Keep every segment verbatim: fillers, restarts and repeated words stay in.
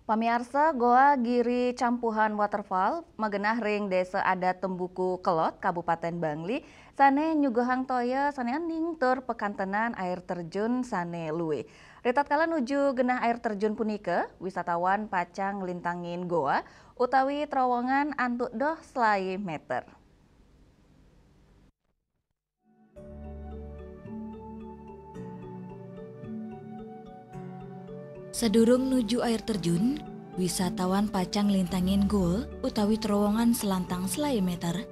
Pamiarsa, Goa Giri Campuhan Waterfall magenah ring Desa Adat Tembuku Kelod, Kabupaten Bangli, sane nyuguhang toya sane ening tur pakantenan air terjun sane luih. Ritatkala nuju genah air terjun punika, wisatawan pacang nglintangin goa utawi terowongan antuk doh selae meter. Sadurung nuju air terjun, wisatawan pacang nglintangin goa utawi terowongan selantang selae meter.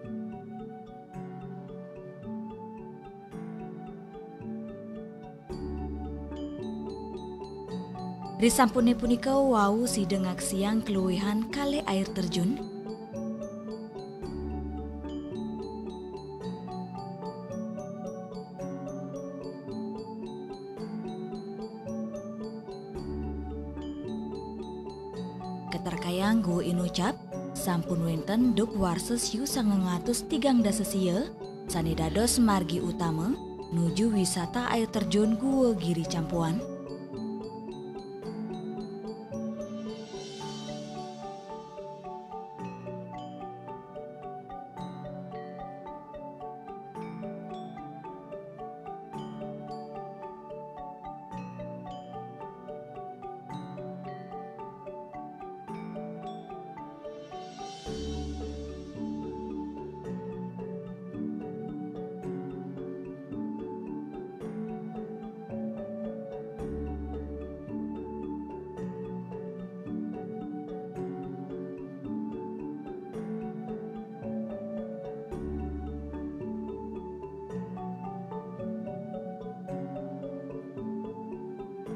Risampune punika wau sida ngaksiang kaluihan kalih air terjun. Katerkayang Gua Inucap, sampun wenten duk warsa siu sangang atus tigang dasa sia, sane dados margi utama nuju wisata air terjun Gua Giri Campuan.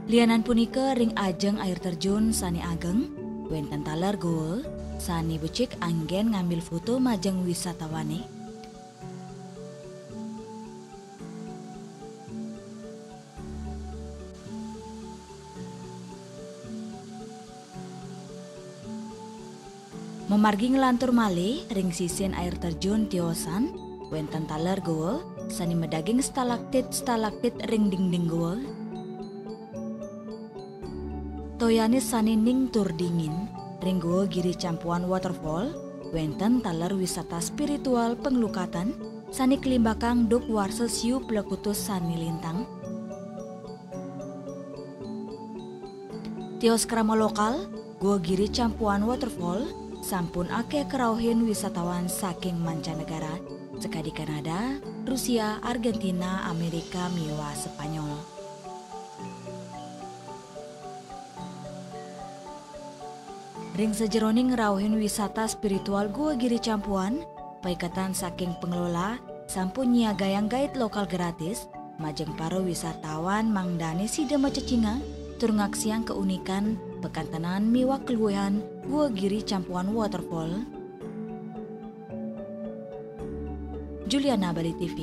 Lianan punika, ring ajeng air terjun sane ageng, wenten taler goa sane becik anggen ngambil foto majeng wisatawane. Mamargi nglantur malih ring sisin air terjun tiosan, wenten taler goa sane madaging stalaktit-stalaktit ring dingding goa. Toyane sane ning tur dingin, ring Goa Giri Campuan Waterfall, wenten taler wisata spiritual panglukatan sane kalimbakang duk warsa siu plekutus sane lintang. Tios krama lokal, Goa Giri Campuan Waterfall sampun akeh karauhin wisatawan saking mancanegara, sakadi Kanada, Rusia, Argentina, Amerika, miwah Spanyol. Ring sajeroning ngrauhin wisata spiritual Goa Giri Campuan, paiketan saking pengelola sampun nyiagayang guide lokal gratis, majeng para wisatawan mangdane sida macecinga tur ngaksiang keunikan, pakantenan miwah kaluihan Gua Giri Campuan Waterfall. Juliana, Bali T V.